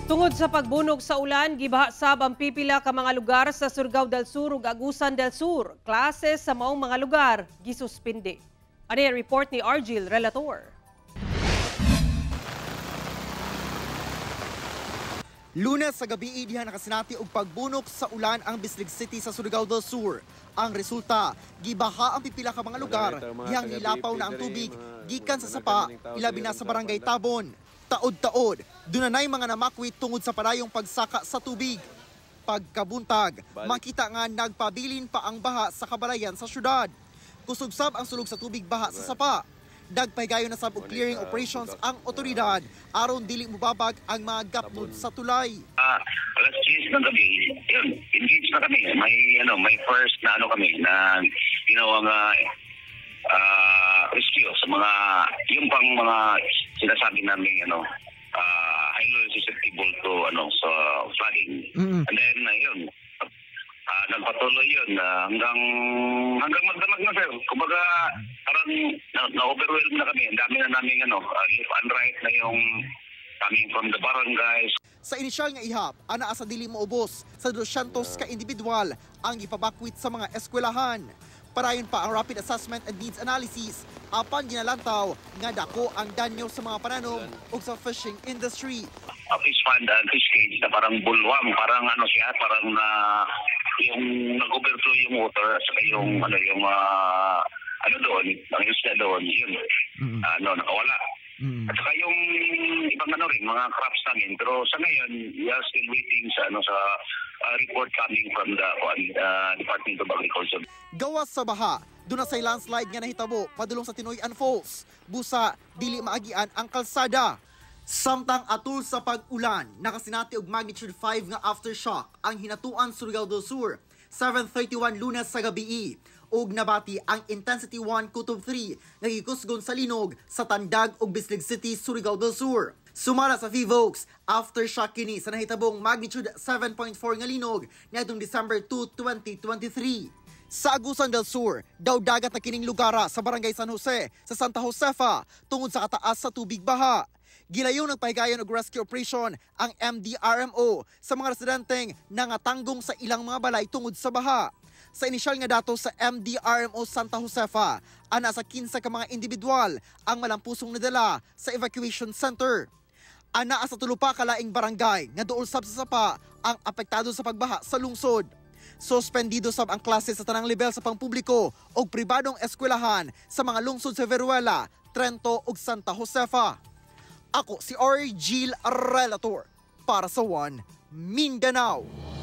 Tungod sa pagbunog sa ulan, gibaha sab ang pipila ka mga lugar sa Surigao del Sur ug Agusan del Sur. Klase sa maong mga lugar gisuspindi. Ani ang report ni Argil Relator. Lunes sa gabi, diha nakasinati og pagbunok sa ulan ang Bislig City sa Surigao del Sur. Ang resulta, gibaha ang pipila ka mga lugar, dihang nilapaw na ang tubig gikan sa sapa, ilabi na sa barangay Tabon. Taod-taod, dunanay mga namakwit tungod sa padayong pagsaka sa tubig. Pagkabuntag, makita nga nagpabilin pa ang baha sa kabalayan sa syudad. Kusog sab ang sulog sa tubig baha sa sapa. Nagpahigayon na sab og clearing operations ang otoridad aron dili mobabag ang mga gapnod sa tulay. Alas 10 ng gabi, yun, engage na kami. May first na ano kami na ginawang rescue sa mga yung pang mga sinasabi namin highly susceptible to sa flooding. And then yun, nagpatuloy yun hanggang magdamag na, sir. Kumbaga parang na-overwhelm na kami. Ang dami na namin left and right na yung coming from the barangays. Sa inisyal nga ihap, anaa sa dili moubos sa 200 ka individual ang gipabakwit sa mga eskwelahan. Parayon pa ang rapid assessment and needs analysis apan ginalantaw nga dako ang danyo sa mga pananom ug sa fishing industry. A fish pond and fish cage na parang bulwang, parang ano siya, parang na yung nag-overflow yung water at saka yung ano doon, ang isda doon, yun. Nakawala. At saka yung ibang ano rin, mga crops namin. Pero sa ngayon, we are still waiting sa report coming from the Department of Agriculture. Gawas sa baha, duna say landslide nga nahitabo padulong sa Tinoy-an Falls. Busa, dili maagian ang kalsada. Samtang atul sa pag-ulan, nakasinati og magnitude 5 nga aftershock ang Hinatuan, Surigao del Sur, 7:31 Lunes sa gabi. Ug nabati ang intensity 1 kutob 3 nga gikusgon sa linog sa Tandag ug Bislig City, Surigao del Sur. Sumala sa PHIVOLCS, aftershock kini sa nahitabong magnitude 7.4 nga linog niadtong December 2, 2023. Sa Agusan del Sur, daw dagat na kining lugara sa Barangay San Jose sa Santa Josefa tungod sa kataas sa tubig baha. Gilayon nagpahigayon og rescue operation ang MDRMO sa mga residenteng nangatanggong sa ilang mga balay tungod sa baha. Sa inisyal nga dato sa MDRMO Santa Josefa, ana sa 15 ka mga individual ang malampusong nadala sa evacuation center. Ana sa tulo pa kalaing barangay nga duol sab sa sapa ang apektado sa pagbaha sa lungsod. Suspendido sab ang klase sa tanang level sa pangpubliko ug pribadong eskwelahan sa mga lungsod sa Veruela, Trento ug Santa Josefa. Ako si Argil Relator para sa One Mindanao.